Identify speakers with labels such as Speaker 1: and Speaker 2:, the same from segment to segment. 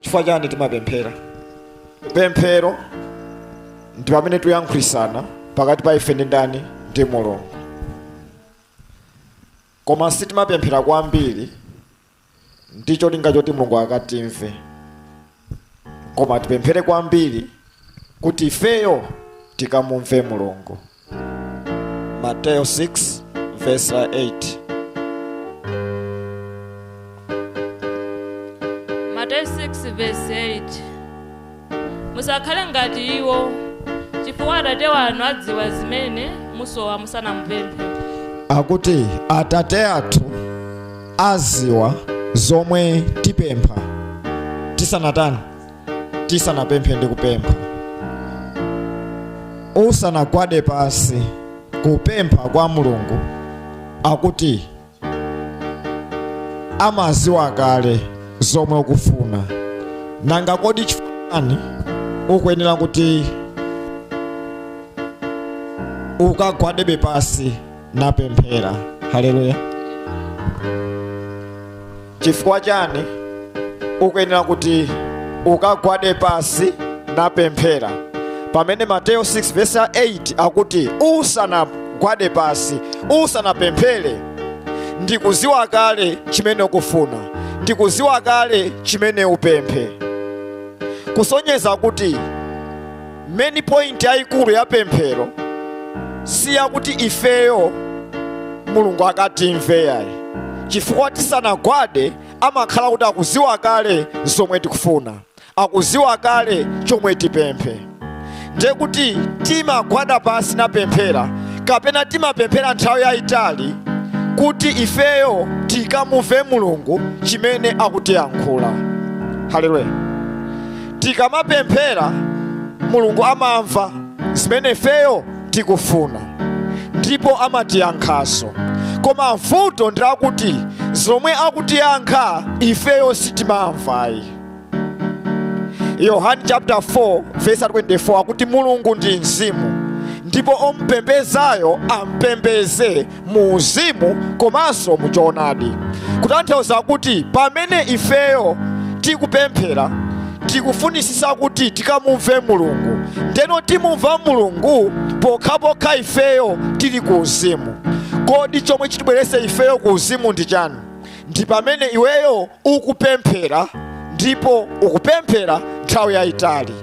Speaker 1: Chifukwa chani timapemphera? Pemphero ndi pamene tiyankhulisana pakati pa ife ndi ndani? Ndi Mulungu. Koma sitimapemphera kwambiri ndi cholinga choti Mulungu akatimve, koma tipemphere kwambiri kuti ifeyo tikamumve Mulungu. Mateyo 6 verse 8.
Speaker 2: Mateyu 6 verse 8. Musakhale ngati iwo, chifukwa Atate wanu adziwa zimene musowa musanamupemphe.
Speaker 1: Akuti Atate athu aziwa zomwe tipempha tisanatani, tisanapemphe ndi kupempha. Usanagwade pasi kupempha kwa Mulungu, akuti amaziwa kale zomwe ukufuna. Nanga kodi chifukwa chani ukuyenera kuti ukagwadebe pasi napemphera? Haleluya. Chifukwa chani ukuyenera kuti ukagwade pasi napemphera, pamene Mateyo 6 verse 8 akuti usanagwade pasi, usanapemphere, ndikuziwa kale chimene ukufuna, ndikuziwa kale chimene upemphe. Kusonyeza kuti main point yayikulu ya pemphero si yakuti ifeyo Mulungu akatimve yayi, chifukwa tisanagwade amakhala kuti akuziwa kale zomwe tikufuna, akuziwa kale chomwe tipemphe. Ndiye kuti timagwada pasi napemphera, kapena timapemphera nthawi yayitali kuti ifeyo tikamumve Mulungu chimene akutiyankhula. Haleluya. Tikamapemphera Mulungu amamva zimene ifeyo tikufuna ndipo amatiyankhanso. Koma vuto ndi lakuti zomwe akutiyankha ifeyo sitimamvayi. Yohane chapter 4 verse 24 akuti Mulungu ndi mzimu, ndipo omupembezayo ampembeze mu uzimu komanso mu choonadi. Kutanthauza kuti pamene ifeyo tikupemphera tikufunisisa kuti tikamumve Mulungu, ndeno timumva Mulungu pokhapokha ifeyo tili ku uzimu. Kodi chomwe chitibwerese ifeyo ku uzimu ndi chani? Ndi pamene iweyo ukupemphera, ndipo ukupemphera nthawi yayitali.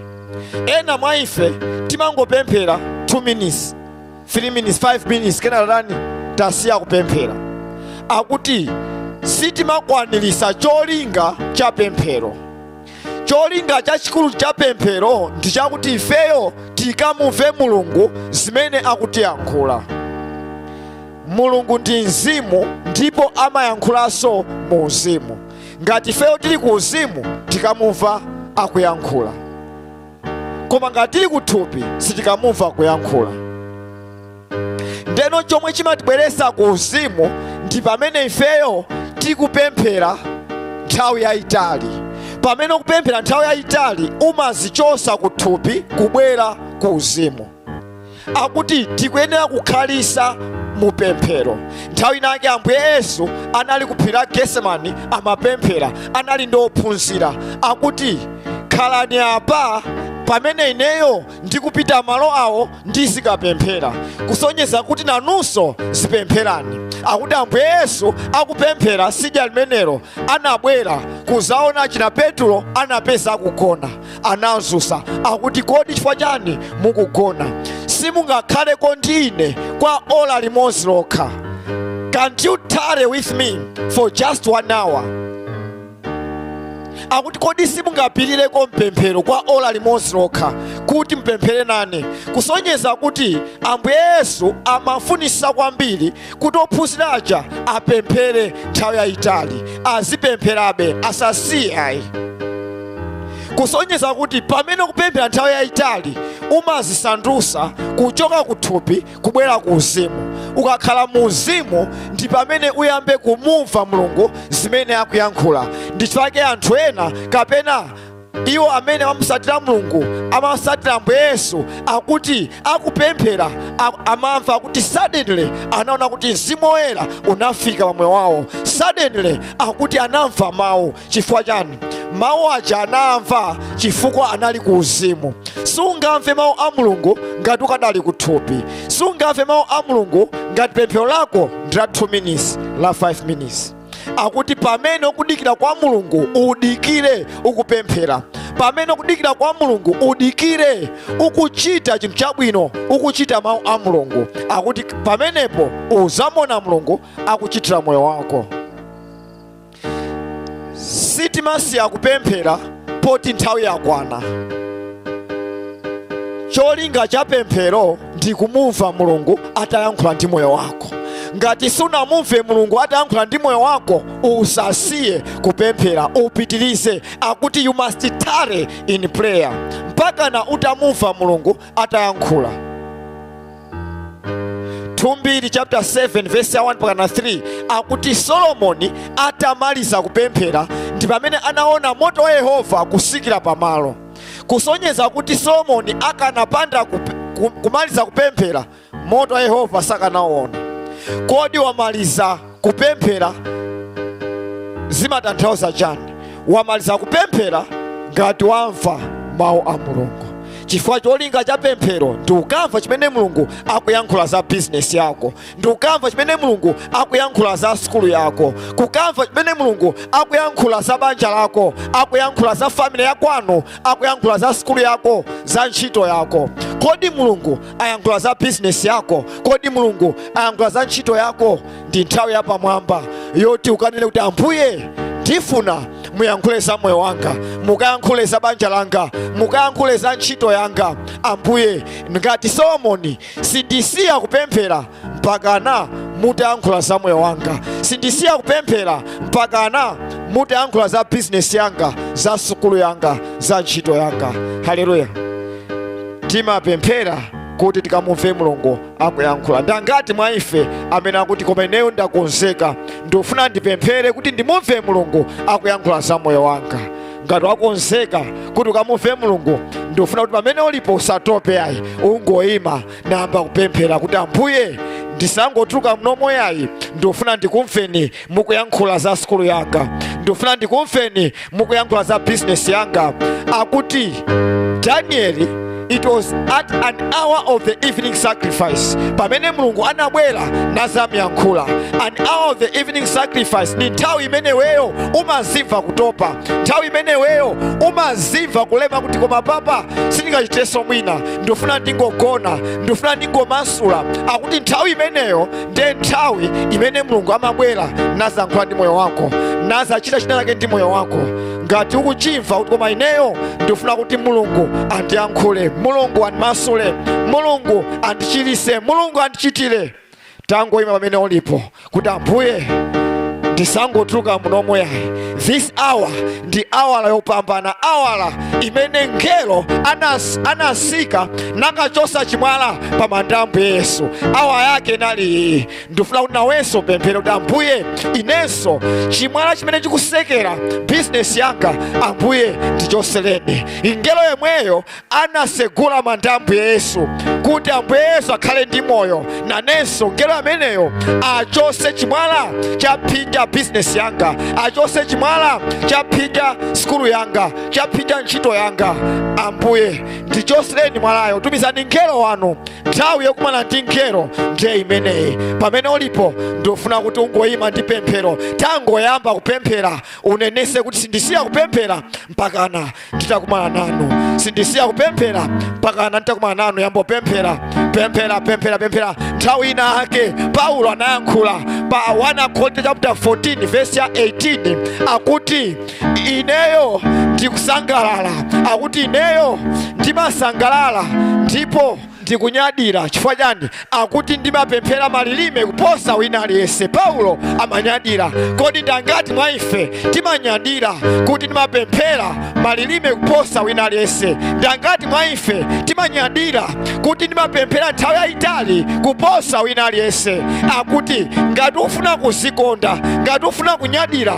Speaker 1: Ena mwa ife timangopemphera 2 minutes, 3 minutes, 5 minutes, kenaka tani tasiya kupemphera. Akuti sitimakwanirisa cholinga cha pemphero. Cholinga chachikulu cha pemphero ndi chakuti ifeyo tikamumve Mulungu zimene akutiyankhula. Mulungu ndi mzimu ndipo amayankhulanso mu uzimu. Ngati ifeyo tili ku uzimu tikamumva akuyankhula, koma ngati tili kuthupi sitikamumva kuyankhula. Ndeno chomwe chimatibweresa ku uzimu ndi pamene ifeyo tikupemphera nthawi yayitali. Pamene ukupemphera nthawi yayitali umazichosa kuthupi kubwera ku uzimu. Akuti tikuyenera kukhalisa mu pemphero. Nthawi inake Ambuye Yesu anali ku phiri la Getsemani amapemphera, anali ndi ophunzira. Akuti khalani apa pamene ineyo ndikupita malo awo ndizikapemphera, kusonyeza kuti nanunso zipempherani. Akuti Ambuye Yesu akupemphera sidya limenelo anabwera kuzaona china Petro anapeza akugona, anazusa akuti kodi chifukwa chani mukugona? Simungakhaleko ndi ine kwa ola limodzi lokha? Can't you tarry with me for just 1 hour? Akuti kodi simungapirireko mpemphero kwa ola limodzi lokha kuti mpemphere nane? Kusonyeza kuti Ambuye Yesu amafunisa kwambiri kuti ophunzira aja apemphere nthawi yayitali, azipempherabe asasiye ayi. Kusonyeza kuti pamene ukupemphera nthawi yayitali umazisandusa kuchoka kuthupi kubwera ku uzimu. Ukakhala mu uzimu ndi pamene uyambe kumumva Mulungu zimene akuyankhula. Ndi chifukwa anthu ena kapena iwo amene amamusatira Mulungu, amamusatira Ambuye Yesu, akuti akupemphera amamva kuti suddenly anaona kuti Mzimu Woyera unafika pa moyo wawo. Suddenly akuti anamva mawu. Chifukwa chani? Mawu aja anamva chifukwa anali ku uzimu. Sungamve mawu a Mulungu ngati ukadali kuthupi. Sungamve mawu a Mulungu ngati pemphero lako ndi la 2 minutes, la 5 minutes. Akuti pamene ukudikira kwa Mulungu, udikire ukupemphera. Pamene ukudikira kwa Mulungu, udikire ukuchita chinthu chabwino, ukuchita mawu a Mulungu. Akuti pamenepo uzamona Mulungu akuchitira moyo wako. Sitimasiya kupemphera poti nthawi yakwana. Cholinga cha pemphero ndi kumumva Mulungu atayankhula ndi moyo wako. Ngati sunamumve Mulungu atayankhula ndi moyo wako, usasiye kupemphera, upitirize. Akuti you must tarry in prayer mpaka na utamumva Mulungu atayankhula. 2 chapter 7 verse 1 mpaka na 3, akuti Solomoni atamaliza kupemphera ndi pamene anaona moto wa Yehova kusikira pamalo, kusonyeza kuti Solomoni akanapanda kumaliza kupemphera, moto wa Yehova sakanaona. Kodi wamaliza kupemphera zimatanthauza chani? Wamaliza kupemphera ngati wamva mawu a Mulungu, chifukwa cholinga cha pemphero ndi ukamva chimene Mulungu akuyankhula za bizinesi yako, ndi ukamva chimene Mulungu akuyankhula za sukulu yako, kukamva chimene Mulungu akuyankhula za banja lako, akuyankhula za family yakwanu, akuyankhula za sukulu yako, za ntchito yako. Kodi Mulungu ayankhula za bizinesi yako? Kodi Mulungu ayankhula za ntchito yako? Ndi nthawi yapamwamba yoti ukanene kuti, Ambuye, ndifuna muyankhule za moyo wanga, mukayankhule za banja langa, mukayankhule za ntchito yanga. Ambuye, ngati Solomoni, sindisiya kupemphera mpakana mutayankhula za moyo wanga, sindisiya kupemphera mpakana mutayankhula za bizinesi yanga, za sukulu yanga, za ntchito yanga. Haleluya! Timapemphera kuti tikamumve Mulungu akuyankhula. Ndangati mwa ife amene akuti, koma ineyo ndakonzeka, ndikufuna ndipemphere kuti ndimumve Mulungu akuyankhula za moyo wanga? Ngati wakonzeka kuti ukamumve Mulungu, ndikufuna kuti pamene ulipo usatope ayi, ungoyima nayamba kupemphera kuti, Ambuye, ndisangotuluka mnomo yayi, ndikufuna ndikumveni mukuyankhula za sukulu yanga, ndikufuna ndikumveni mukuyankhula za bizinesi yanga. Akuti Danieli, it was at an hour of the evening sacrifice pamene Mulungu anabwera nazamyankhula. An hour of the evening sacrifice ni nthawi imeneweyo umazimva kutopa, nthawi imeneweyo umazimva kulema, kuti koma papa sindingachitenso mwina, ndifuna ndingogona, ndifuna ndingomasula. Akuti nthawi imeneyo ndiye nthawi imene Mulungu amabwera nazayankhula ndi moyo wako, nazachita china chake ndi moyo wako. Ngati ukuchimva kuti koma ineyo ndifuna kuti Mulungu andiyankhule, Mulungu andimasule, Mulungu andichirise, Mulungu andichitire, tangoyima pamene ulipo kuti, Ambuye, ndisangotuluka munomo yayi. This hour ndi awala yopambana, awala imene ngelo anasika nakachosa chimwala pa manda Ambuye Yesu. Awa yake inali iyi. Ndifuna kuti nawenso pemphere kuti, Ambuye, inenso chimwala chimene chikusekera bizinesi yanga, Ambuye, ndichosereni. Ngelo yemweyo anasegula manda Ambuye Yesu kuti Ambuye Yesu akhale ndi moyo, nanenso ngelo ameneyo achose chimwala chaphinja bizinesi yanga, achose chimwala chaphinja sukulu yanga, chaphinja ntchito yanga. Ambuye, ndichosereni mwalayo, tumizani ngelo wanu. Nthawi yokumana ndi ngelo ndiye imeneyi. Pamene ulipo, ndofuna kuti ungoyima ndi pemphero. Tangoyamba kupemphera, unenese kuti, sindisiya kupemphera mpakana nditakumana nanu, sindisiya kupemphera mpakana nditakumana nanu. Yambopemphera, pemphera, pemphera, pemphera. Nthawi ina ake Paulo anayankhula pa 1 Korinto chapter 14 verse ya 18, akuti, ineyo ndikusangalala, akuti ineyo ndimasangalala ndipo ndikunyadira. Chifukwa chani? Akuti ndimapemphera malilime kuposa wina aliyense. Paulo amanyadira. Kodi ndangati mwa ife timanyadira kuti ndimapemphera malilime kuposa wina aliyense? Ndangati mwa ife timanyadira kuti ndimapemphera nthawi yayitali kuposa wina aliyense? Akuti ngati ufuna kuzikonda, ngati ufuna kunyadira,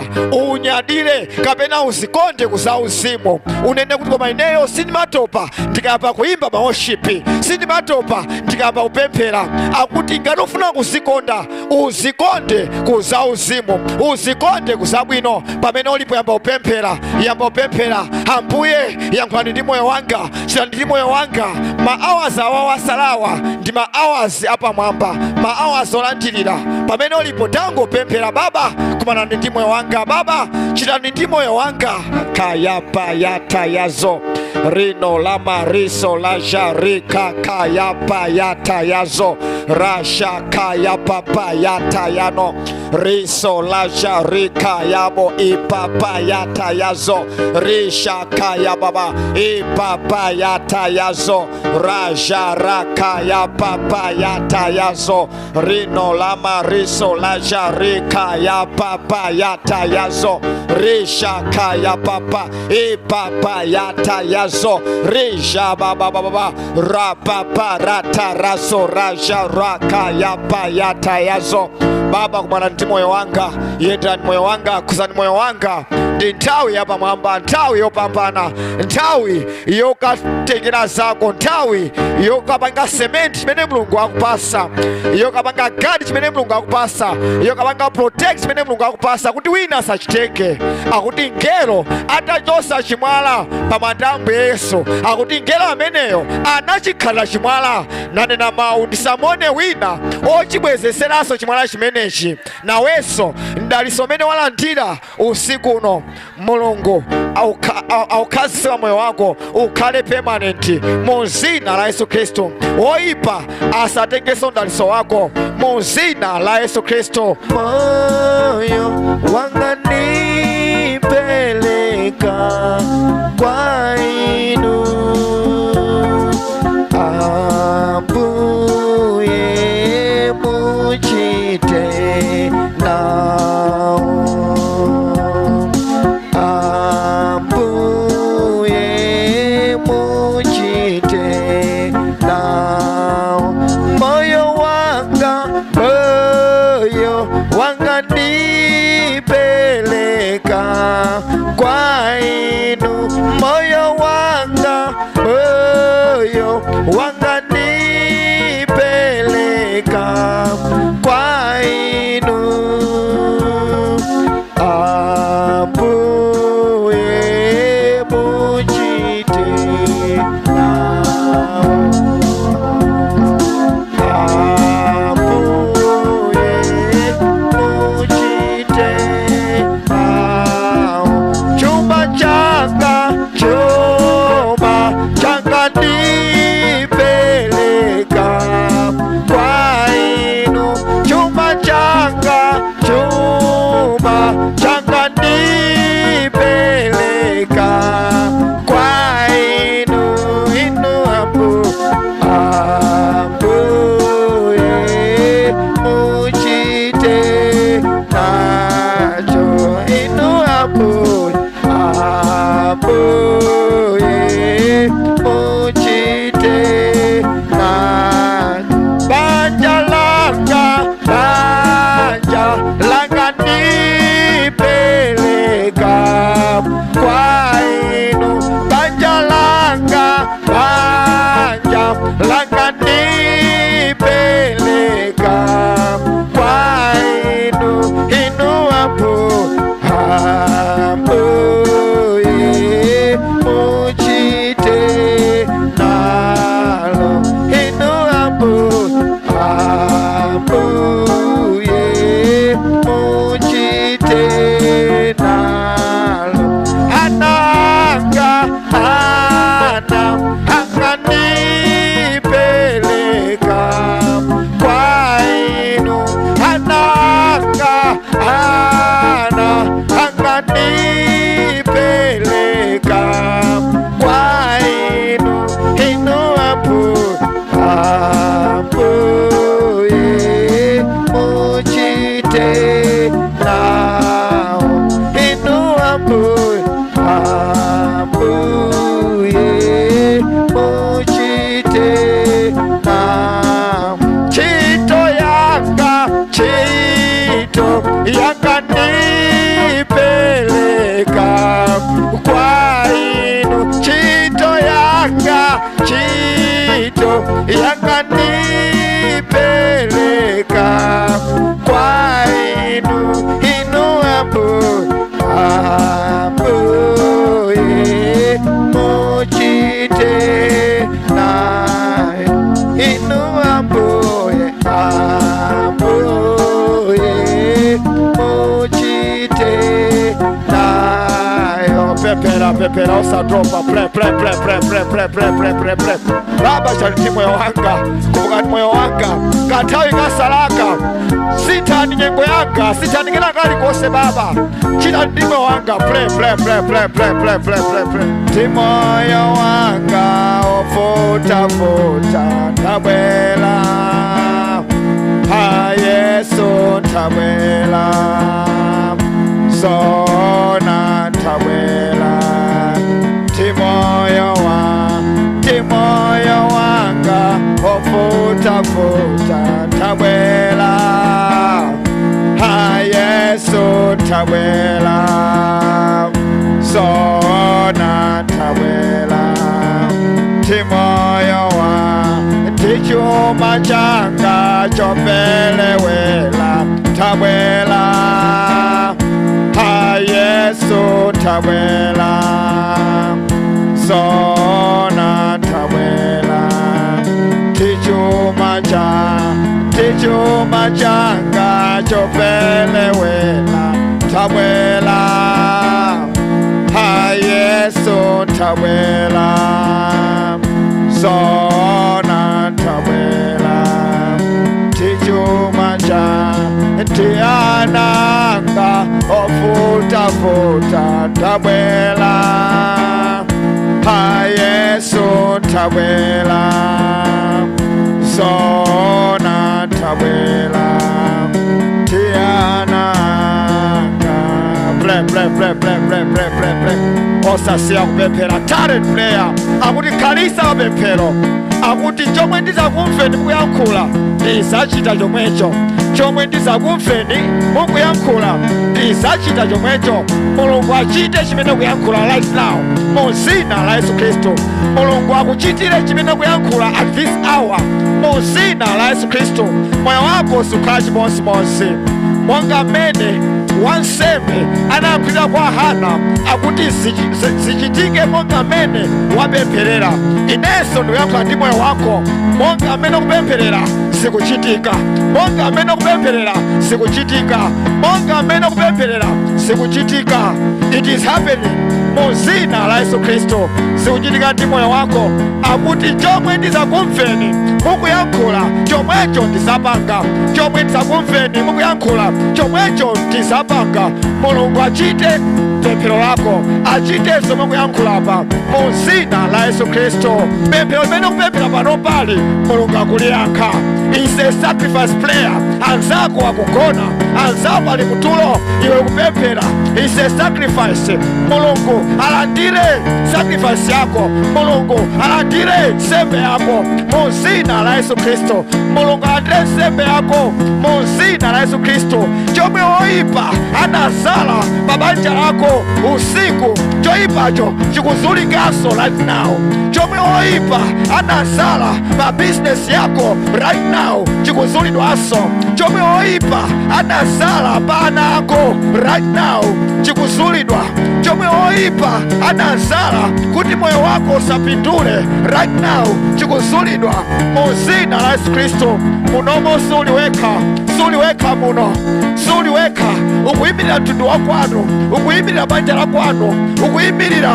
Speaker 1: unyadire kapena uzikonde kuzauzimu. Unene kuti, koma ineyo sindimatopa ndikayamba kuyimba ma worship, sindimatopa. Ndimatopa ndikamba kupemphera. Akuti ngati ufuna kuzikonda, uzikonde ku zauzimu, uzikonde kuzabwino. Pamene ulipo yamba kupemphera, yamba kupemphera. Ambuye, yankhulani ndi moyo wanga, chitani ndi moyo wanga. Ma hours awa wasalawa ndi ma hours apamwamba, ma hours olandirira. Pamene ulipo tangopemphera, Baba, kumanani ndi moyo wanga, Baba, chitani ndi moyo wanga. Kayapa yata yazo rino la mariso la jarika kayapa yata yazo rasha kayapa pa yata yano riso la jarika yabo ipapa yata yazo risha kayababa ipapa yata yazo raja raka yapapa yata yazo rino la mariso la jarika yapapa yata yazo risha kayapapa ipapa yata yazo risha baba baba rapapa rata raso raja raka yapa yata yazo. Baba, kumana ndi moyo wanga, yendani moyo wanga, kuzani moyo wanga. Ndi nthawi yapamwamba, nthawi yopambana, nthawi yokatengera zako, nthawi yokapanga cement chimene Mulungu akupasa, yokapanga guard chimene Mulungu akupasa, yokapanga protect chimene Mulungu akupasa, kuti wina asachitenge. Akuti ngelo atachosa chimwala pamanda Ambuye Yesu, akuti ngelo ameneyo anachikhala chimwala nanena mawu, ndisamone wina ochibwezeseranso chimwala chimenechi. Nawenso mdaliso umene walandira usiku uno, Mulungu aukhazise moyo wako ukhale permanent mu zina la Yesu Khristu. Woipa asatengenso mdaliso wako mu zina la Yesu Khristu.
Speaker 3: Moyo wanga nipeleka kwa inu, Ambuye muchite nao, Ambuye muchite nao. Moyo wanga nipeleka kwa inu, moyo wanga nipeleka kwa inu, Ambuye muchite nao, Ambuye muchite nao. Chuma changa, chuma changa nipeleka kwa inu, chuma changa, chuma changa nipeleka kwa inu, inu Ambuye muchite nacho, inu Ambuye muchite nacho. Banja langa, banja langa nipeleka kwa inu, banja langa, banja langa nipeleka kwa inu, inu Ambuye
Speaker 1: ntchito yanga ndipeleka kwa inu, inu Ambuye, muchite naye, inu Ambuye, Ambuye, muchite nayo. Pepera, pepera, osatropa, pre, pre, pre, pre, pre, pre, pre, pre, pre, pre. Baba chaliti moyo wanga, kumbukani moyo wanga, kanthawi kasalaka, sithani nyengo yanga, sithani kena kalikonse baba, chitani ndi moyo wanga, pre, pre, pre, pre, pre, pre, pre, pre, pre. Ndi moyo wanga ofutafuta ntabwela, ha Yesu ntabwela, sona ntabwela, ndi moyo wanga ofutafuta ntabwela, ha Yesu ntabwela, sona ntabwela, ndi moyo wa ndichuma changa chopelewela ntabwela, ha Yesu ntabwela, sona ntabwela, ndichuma changa chopelewela ntabwela, ha Yesu ntabwela, sona ntabwela, ndichuma cha ndiananga ofutafuta ntabwela, ha Yesu ntabwela, sona ntabwela, ndiananga. Play, play, play, play, play, play, play, play. Osasiya kupemphera, talent prayer, akuti khalisa mapemphero, akuti chomwe ndizakumveni mukuyankhula ndizachita chomwecho, chomwe ndizakumveni mukuyankhula ndizachita chomwecho. Mulungu achite chimene kuyankhula right now mu zina la Yesu Khristu. Mulungu akuchitire chimene kuyankhula at this hour mu zina la Yesu Khristu. Moyo wako sukhala chimodzimodzi monga mmene wansembe anayankhulira kwa Hana, akuti zichitike monga mmene wapempherera. Inenso ndikuyankhula ndi moyo wako, monga mmene ukupempherera zikuchitika, monga mmene ukupempherera zikuchitika, monga mmene ukupempherera zikuchitika. It is happening mu zina la Yesu Khristu. Zikuchitika ndi moyo wako, akuti chomwe ndizakumveni mukuyankhula chomwecho ndizapanga, chomwe ndizakumveni mukuyankhula chomwecho ndizapanga. Mulungu achite pemphero lako, achite zomwe mukuyankhulapa mu zina la Yesu Khristu. Pemphero limene ukupemphera pano pali Mulungu akuliyankha. Is a sacrifice prayer. Anzako akugona, anzako ali kutulo, iwe kupemphera. Is a sacrifice. Mulungu alandire sacrifice yako, Mulungu alandire nsembe yako mu zina la Yesu Khristu. Mulungu alandire nsembe yako mu zina la Yesu Khristu. Chomwe oipa anazala pabanja lako usiku, choipacho chikuzulikanso right now. Chomwe oipa anazala pa business yako right now chikuzulidwanso. Chomwe oipa anazala pa ana ako right now chikuzulidwa. Chomwe oipa anazala kuti moyo wako usapindule right now chikuzulidwa mu zina la Yesu Khristu. Munomo suliweka, suliweka muno, suliweka. Ukuyimirira mtundu wa kwanu, ukuyimirira banja la kwanu, ukuyimirira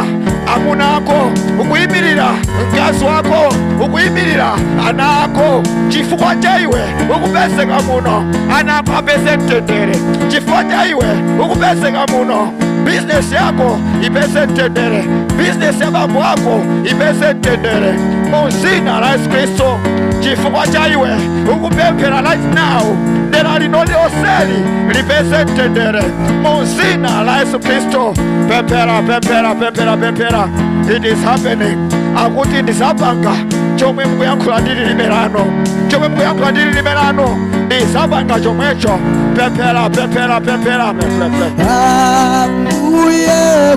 Speaker 1: amuna ako, ukuyimirira mkazi wako, ukuyimirira ana ako. Chifukwa cha iwe ukupezeka muno, ana ako apeze mtendere. Chifukwa cha iwe ukupezeka muno, bizinesi yako ipeze mtendere, bizinesi ya bambo ako ipeze mtendere mu zina la Yesu Khristu. Chifukwa cha iwe ukupemphera right now, dera lino lonseli lipeze mtendere mu zina la Yesu Khristu. Pemphera, pemphera, pemphera, pemphera. It is happening. Akuti ndizapanga chomwe mukuyankhula ndi lilime lanu, chomwe mukuyankhula ndi lilime lanu ndizapanga chomwecho. Pemphera, pemphera, pemphera, pemphera.
Speaker 4: Ambuye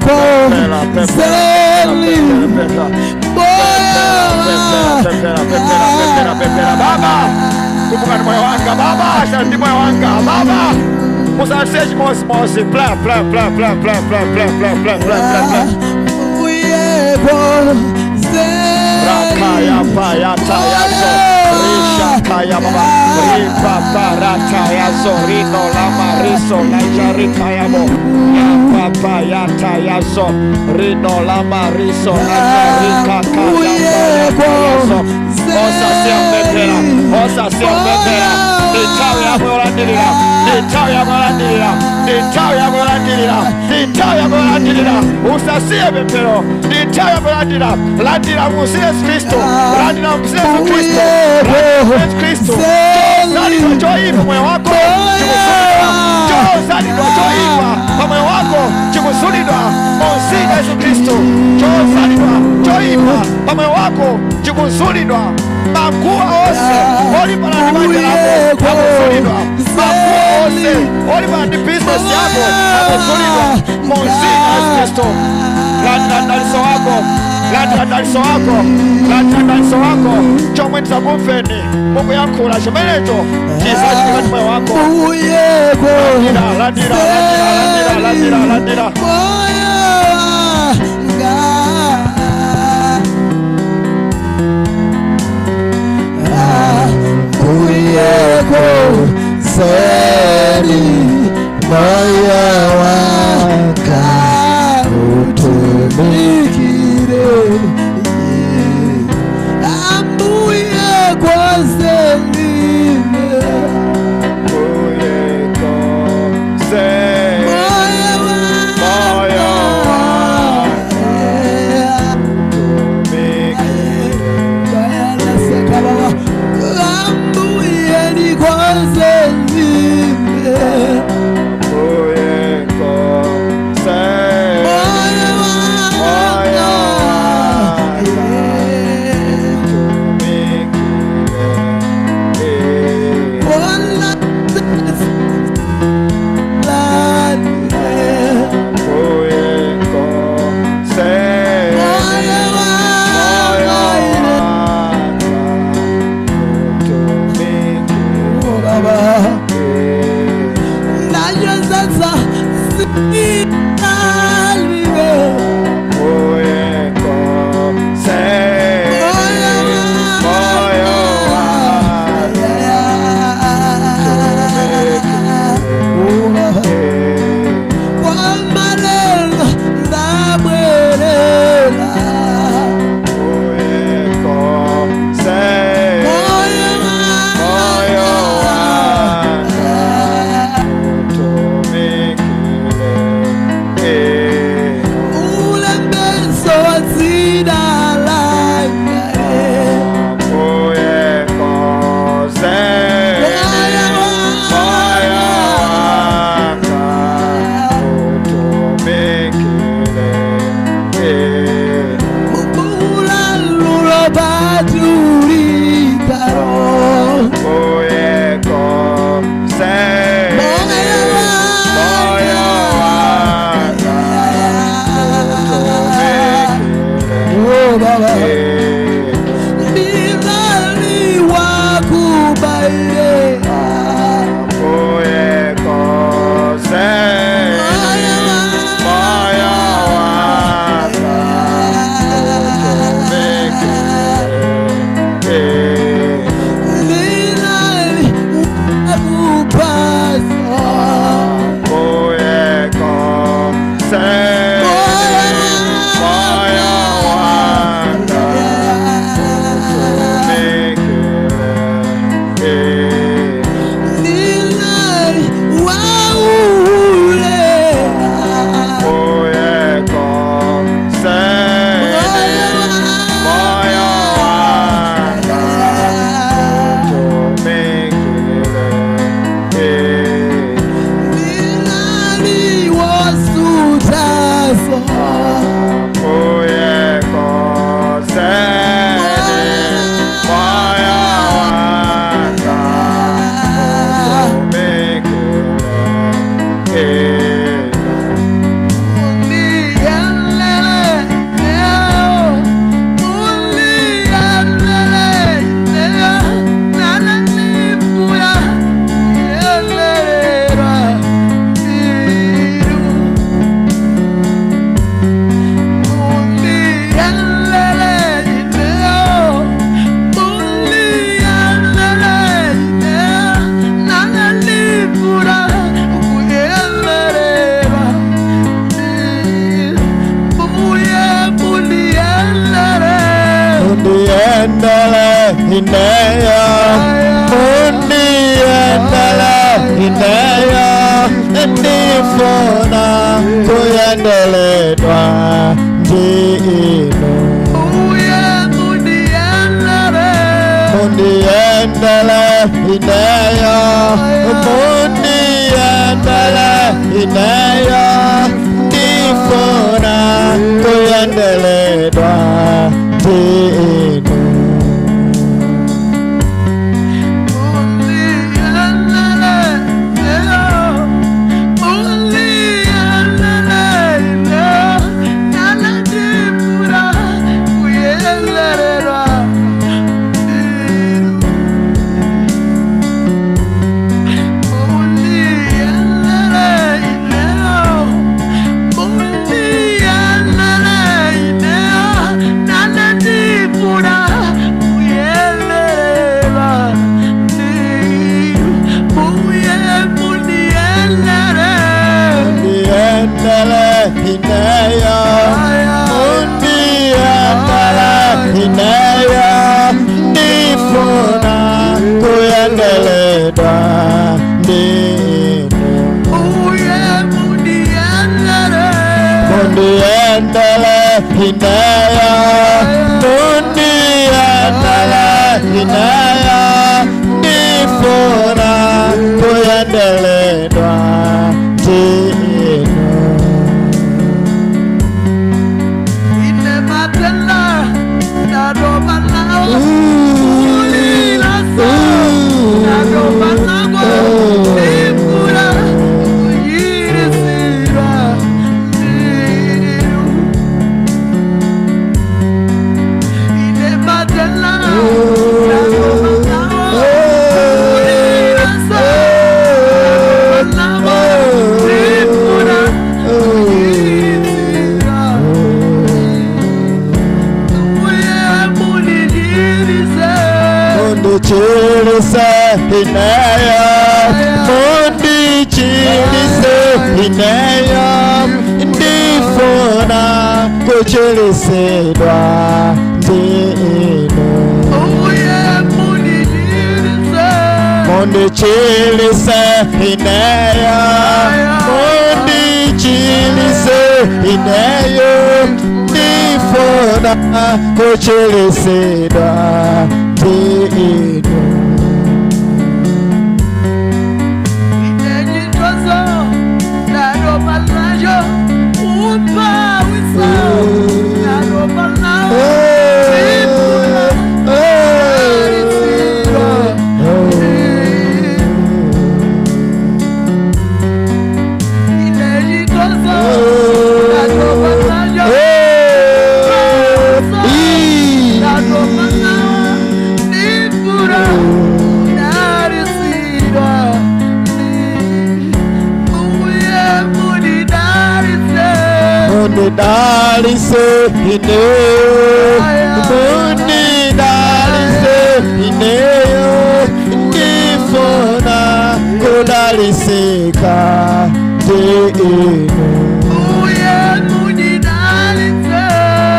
Speaker 1: Pemphera, pemphera,
Speaker 4: zeli
Speaker 1: pemphera.
Speaker 4: moyo.
Speaker 1: Ndasha ndi moyo wanga baba musasiye chimozimozi bla bla bla bla bla bla bla bla bla bla bla bla. Rakaya paya taya so risha kaya baba ripa para taya so rino lama riso laja rikaya bo ya papa ya taya so rino lama riso laja rika kaya paya so osa siya osa siya pepera nthawi yako yolandirira nthawi yako yolandirira nthawi yako yolandirira nthawi yako yolandirira usasiye pemphero nthawi yako yolandira landira mu Yesu Kristo landira mu Yesu Kristo Yesu Kristo chozalidwa choyipa moyo wako chikusulidwa chozalidwa choyipa pa moyo wako chikusulidwa mu dzina Yesu Kristo chozalidwa choyipa pa moyo wako chikusulidwa makuwa onse olimbana ndi banja lako akusulidwa makuwa onse olimbana ndi bizinesi yako akusulidwa mu dzina Yesu Kristo landira mdalitso wako landira mdalitso wako landira mdalitso wako chomwe ndisakumveni mukuyankhula chimenecho chizachitika ndi moyo wako landira landira landira landira landira.
Speaker 4: Seri moyo wanga utumikire ambuye kwaselime
Speaker 1: ambuye kwaseli moyo wanga utumikire
Speaker 4: ambuye ni kwaselime
Speaker 1: Mundiendele ineyo, mundiendele ineyo, ndifuna kuyendeledwa ndi inu. Mundiendele ineyo, mundiendele ineyo, ndifuna kuyendeledwa ndi inu. Mundiendele ineyo, mundiendele ineyo, ndifuna kuyendeledwa ndi inu. Mundichilise ineyo, mundichilise ineyo, ndifuna kuchilisidwa ndi inu. Mundichilise ineyo, mundichilise ineyo, ndifuna kuchilisidwa ndi inu. Munidalise ineyo, munidalise ineyo, ndifuna kudalisika ndi inu.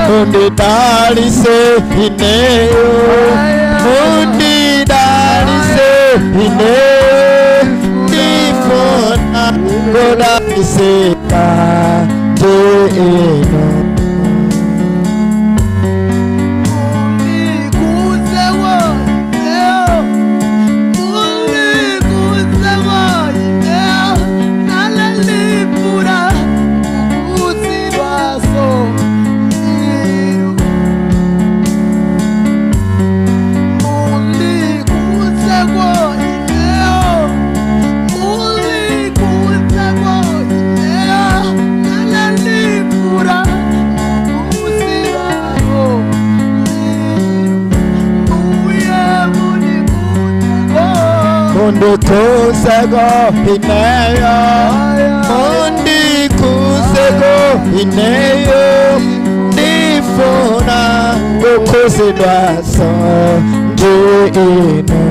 Speaker 1: Munidalise ineyo, munidalise ineyo, ndifuna kudalisika ndi inu. Mundikusego ineyo, mundikusego ineyo, ndifuna kukusidwaso ndi inu.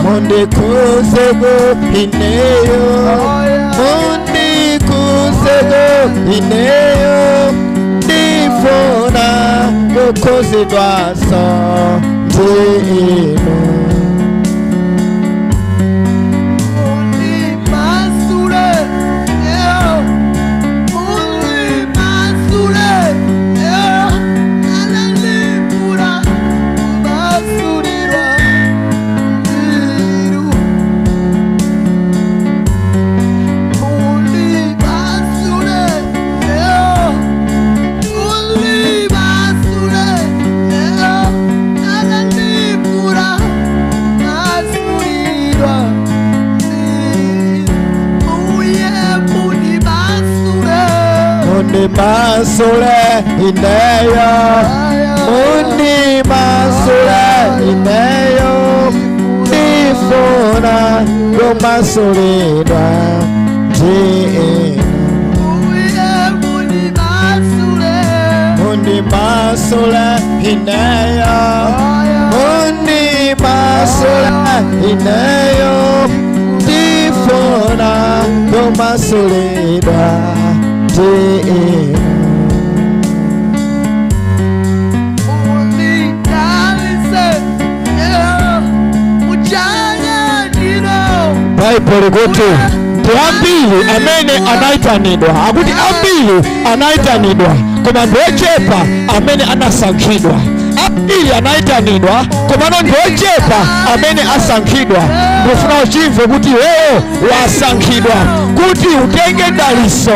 Speaker 1: Mundikusego ineyo, mundikusego ineyo, ndifuna Ndifuna kukhuzidwaso ndi inu. Mundimasule ineyo, mundimasule ineyo, ndifuna kumasulidwa ndi inu. Mundimasule ineyo, mundimasule ineyo, ndifuna kumasulidwa ndi inu. Baibulo kuti ndi ambiri amene anaitanidwa, akuti ambiri anaitanidwa koma ndi ochepa amene anasankhidwa. Ambiri anaitanidwa komano ndi ochepa amene asankhidwa. Ndifuna uchimve kuti wewe wasankhidwa kuti utenge daliso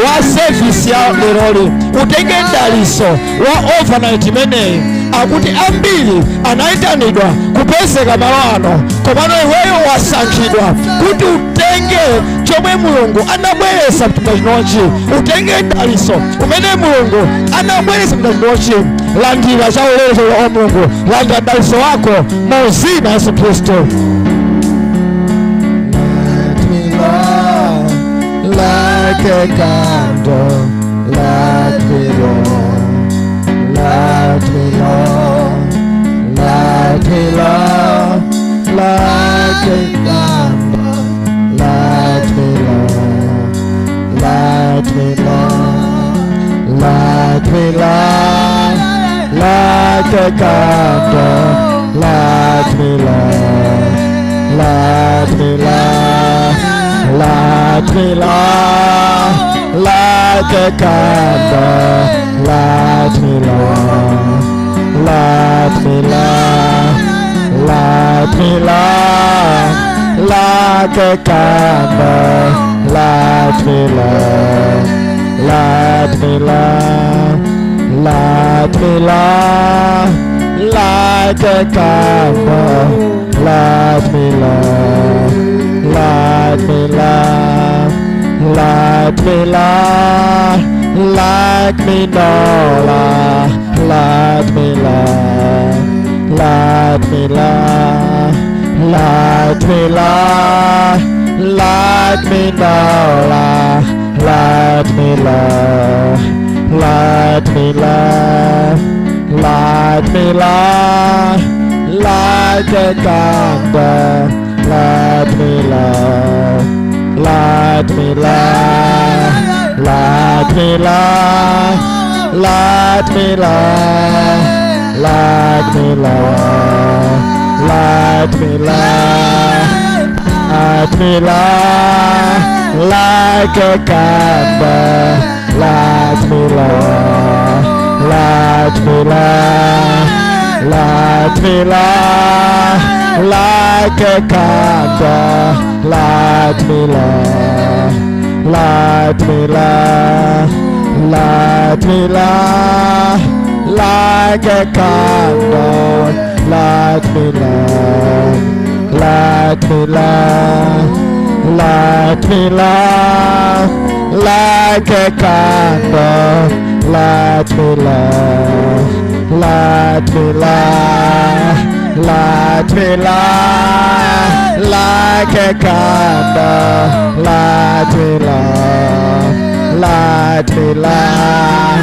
Speaker 1: wa service ya leroli, utenge daliso wa overnight imeneyi. Akuti ambiri anaitanidwa kupezeka malo ano, komano iweyo wasankhidwa kuti utenge chomwe Mulungu anabweretsa mchipinda chinochi, utenge daliso umene Mulungu anabweretsa mchipinda chinochi. Landira chaulere cha Mulungu, landira daliso wako mu dzina la Yesu Khristu. Light me, Lord, like a candle, light me, Lord, light me, Lord, light me, Lord, like a candle, light me, Lord, light me, Lord, light me, Lord, like a candle, light me, Lord, light me, Lord, light me, Lord, like a candle, light me, Lord, light me, Lord, light me, Lord, like a candle, light me, Lord, light me, Lord, light me, Lord, like a candle, light me, Lord, light me, Lord, light me, Lord, like me, Lord, light me, Lord, light me, Lord, light me, Lord, light me, Lord, light me, Lord, light me, Lord, light me, Lord, like a candle, light me, Lord, light me, Lord, light me, Lord, light me, Lord, light me, Lord, light me, Lord, light me, Lord, like a candle, light me, Lord, light me, Lord, light me, Lord, like a candle, light me, Lord, light me, Lord, light me, Lord, like a candle, light me, Lord, light me, Lord, light me, Lord, like a candle, light me, Lord, light me, Lord, light me, Lord, like a candle, light me, Lord, light me, Lord,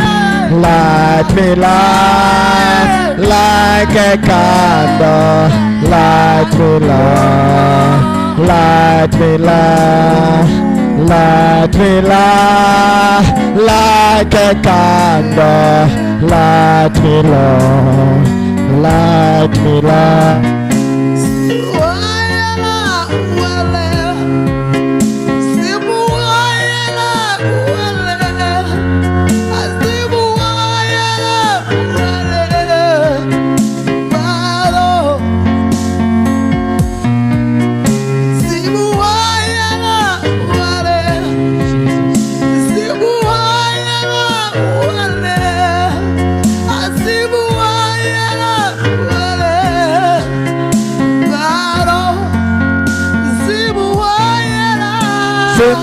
Speaker 1: light me, Lord, like a candle, light me, Lord, light me, Lord, light me, Lord, like a candle, Light me, Lord. Light me, Lord.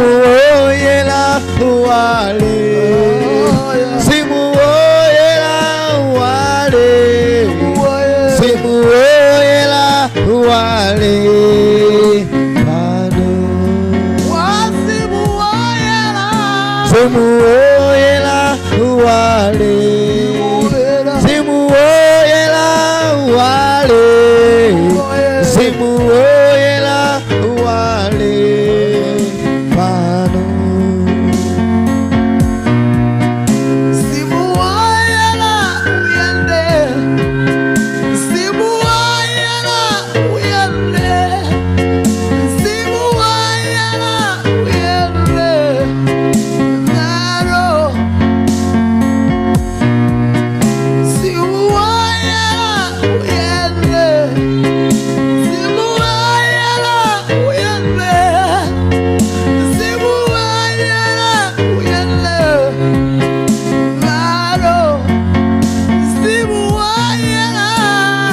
Speaker 1: Simuoyela wale, simuoyela wale, simuoyela wale, pano. Simuoyela wale, simuoyela wale, simuoyela wale.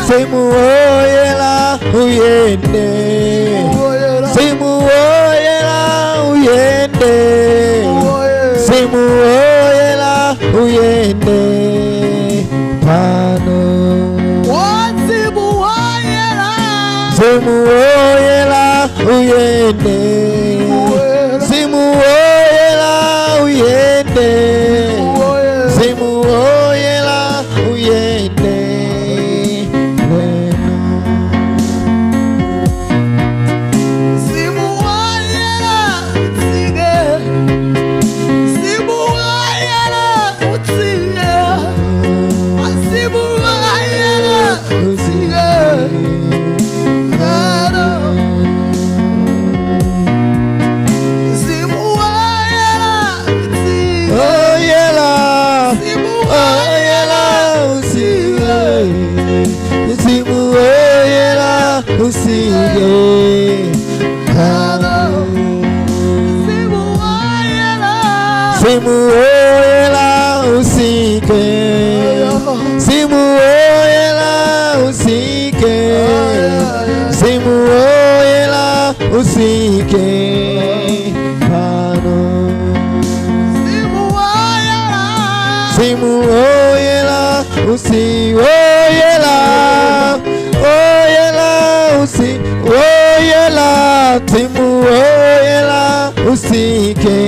Speaker 1: Simuoyela uyende, simuoyela uyende, simuoyela uyende, pano. Simuoyela uyende, simuoyela uyende, simuoyela uyende. Simuoyela usike, simuoyela usike, simuoyela usike, pano. Simuoyela usioyela, oyela usi, oyela, simuoyela usike.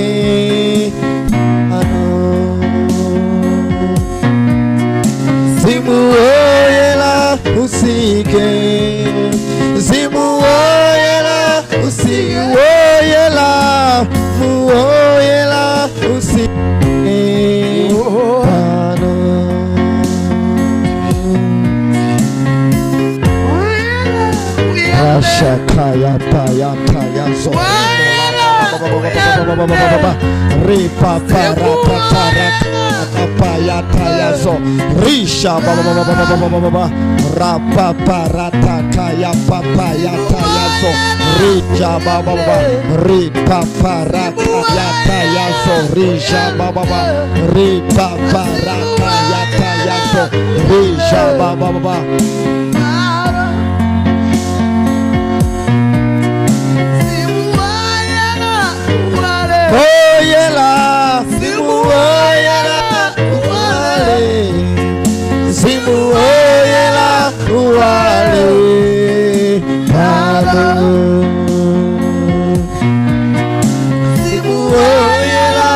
Speaker 1: Simuoyela usike, simuoyela usioyela, muoyela usike, pano. Ashakaya paya taya zo. Ripa para para para tayazo risha ba ba ba ba ba ba ba ba rapa para takaya papaya tayazo risha ba ba ba ripa para kaya tayazo risha ba ba ba ripa para kaya tayazo risha ba ba ba. Oyela, simuoyela, wale, simuoyela, wale, pano. Simuoyela,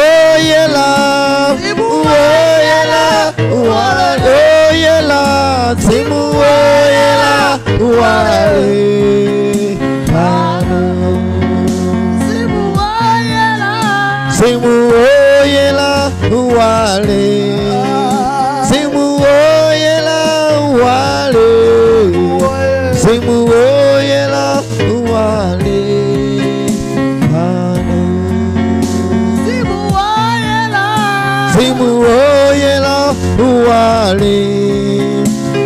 Speaker 1: oyela, oyela, wale, oyela, simuoyela, wale, pano. Simuoyela wale,
Speaker 4: Mzimu Woyera uwale,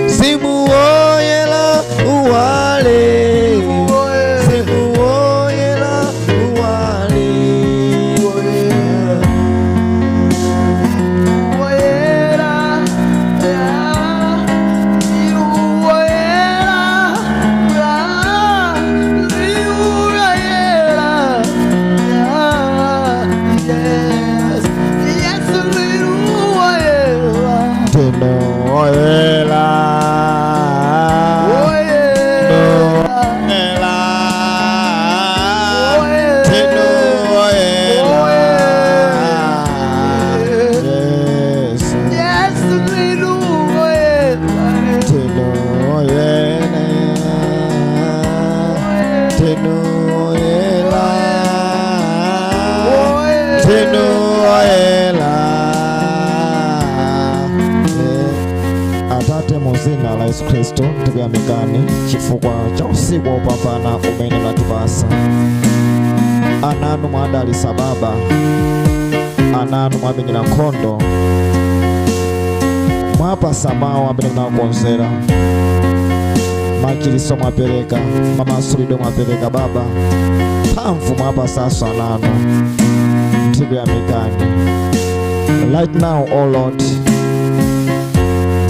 Speaker 4: Mzimu Woyera uwale, Mzimu Woyera uwale.
Speaker 1: Oyela, oyela, teno oyela, Yesu, teno oyela, teno oyela, teno oyela. Atate muzina la Yesu Kristo tikuyamikani chifukwa cha usiku wopambana umene mwatipasa. Ananu mwadalisa Baba, ananu mwamenyera nkhondo, mwapasa mawu amene munakonzera, machiliso mwapereka, mamasulidwe mwapereka Baba, mphamvu mwapasanso ananu. Tikuyamikani right now, O Lord.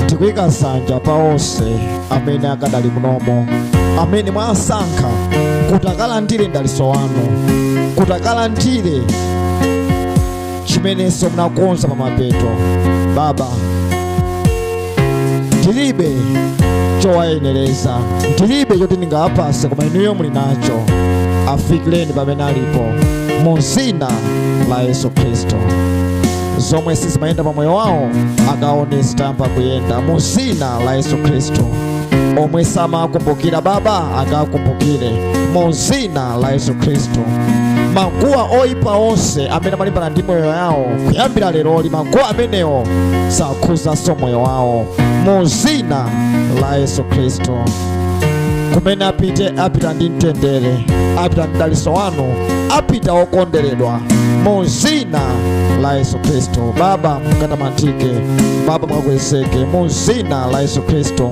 Speaker 1: Tikuyika sanja pa onse amene akadali munomo, amene mwasankha kuti akalandire mdaliso wanu, kuti akalandire chimenenso munakonza pa mapeto. Baba, ndilibe chowayenereza, ndilibe choti ndingawapase, koma inuyo muli nacho. Afikireni pamene alipo mu zina la Yesu Khristu. Zomwe sizimayenda pa moyo wawo akaone zitayamba kuyenda mu zina la Yesu Khristu. Omwe samakumbukira Baba akakumbukire mu zina la Yesu Khristu. Maguwa oyipa onse amene amalimbana ndi moyo yawo kuyambira leroli, maguwa amenewo sakhuzanso moyo wawo mu zina la Yesu Khristu. Kumene apite, apita ndi mtendere, apita ndi mdaliso wanu, apita okonderedwa mu zina la Yesu Khristu. Baba mukatamandike, Baba mukakwezeke mu zina la Yesu Khristu.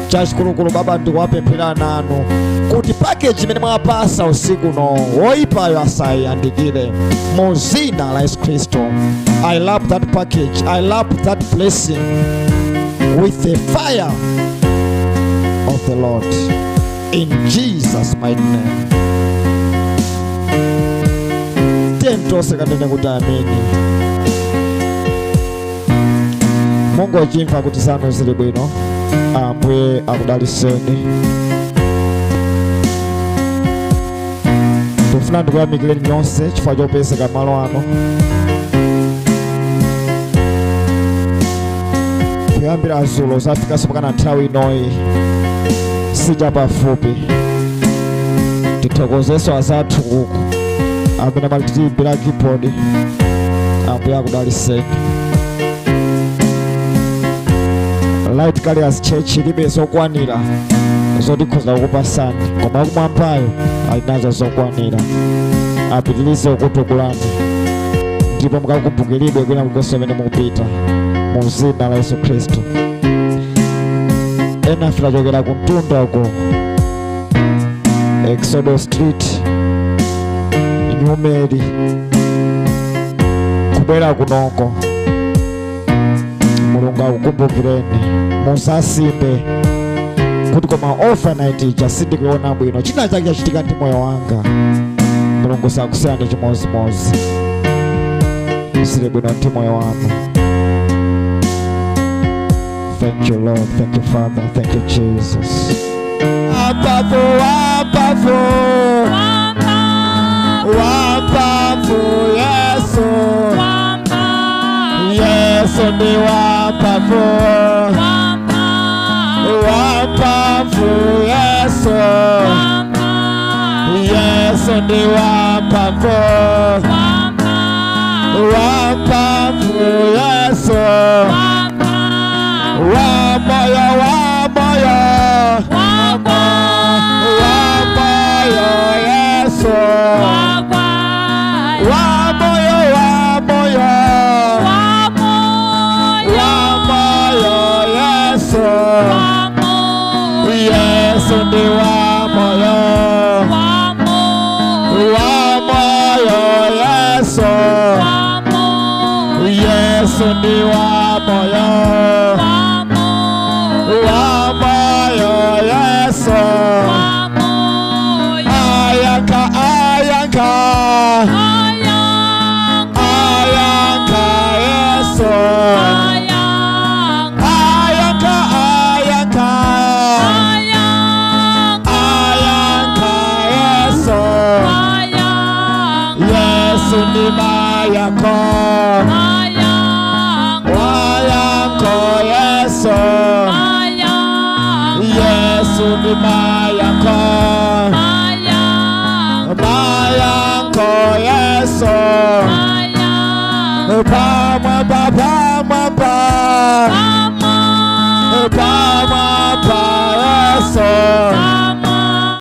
Speaker 1: Chachikulukulu Baba, ndikuwapemphera nanu kuti package imene mwapasa usiku no woyipayo asayandikire mu zina la Yesu Khristu. I love that package, I love that blessing with the fire of the Lord in Jesus mighty name. Tentose kanene kuti ameni. Mungu achimva kuti zanu zili bwino. Ambuye akudaliseni. Ndikufuna ndikuyamikireni nonse chifukwa chopezeka malo ano. Kuyambira dzulo zafikanso pakana nthawi inoyi sichapafupi. Tithokozenso azathu kuku amene amatitiimbira keyboard. Ambuye akudaliseni. Light Carriers Church ilibe zokwanira zotikhoza kukupasani, koma kumwambayo ali nazo zokwanira. Apitirize kukutukulani ndipo mukakumbukiridwe kwina kulikonse kumene mukupita mu zina la Yesu Khristu. Ena tachokera ku mtunda uko Exodus Street, Nyumeri, kubwera kunoko. Mulungu akukumbukireni, musasimbe kuti koma overnight ija sindikuona bwino, china chake chachitika ndi moyo wanga. Mulungu sakusiyani chimozimozi, sili bwino ndi moyo wanu. Thank you Lord, thank you Father, thank you Jesus. Apafu, apafu, wapafu Yesu, Yesu ni wapafu, wapafu Yesu, Yesu ni wapafu, wapafu Yesu, wamoyo, wamoyo, wamoyo Yesu, wamoyo, wamoyo, Yesu ndi wa moyo, wa moyo Yesu. Ayanka, ayanka, ayanka Yesu. Ayanka, ayanka, ayanka Yesu. Yesu ndi mayako, wayanko Yesu. Yesu ndi mayako, mayanko Yesu. Pamwamba, pamwamba,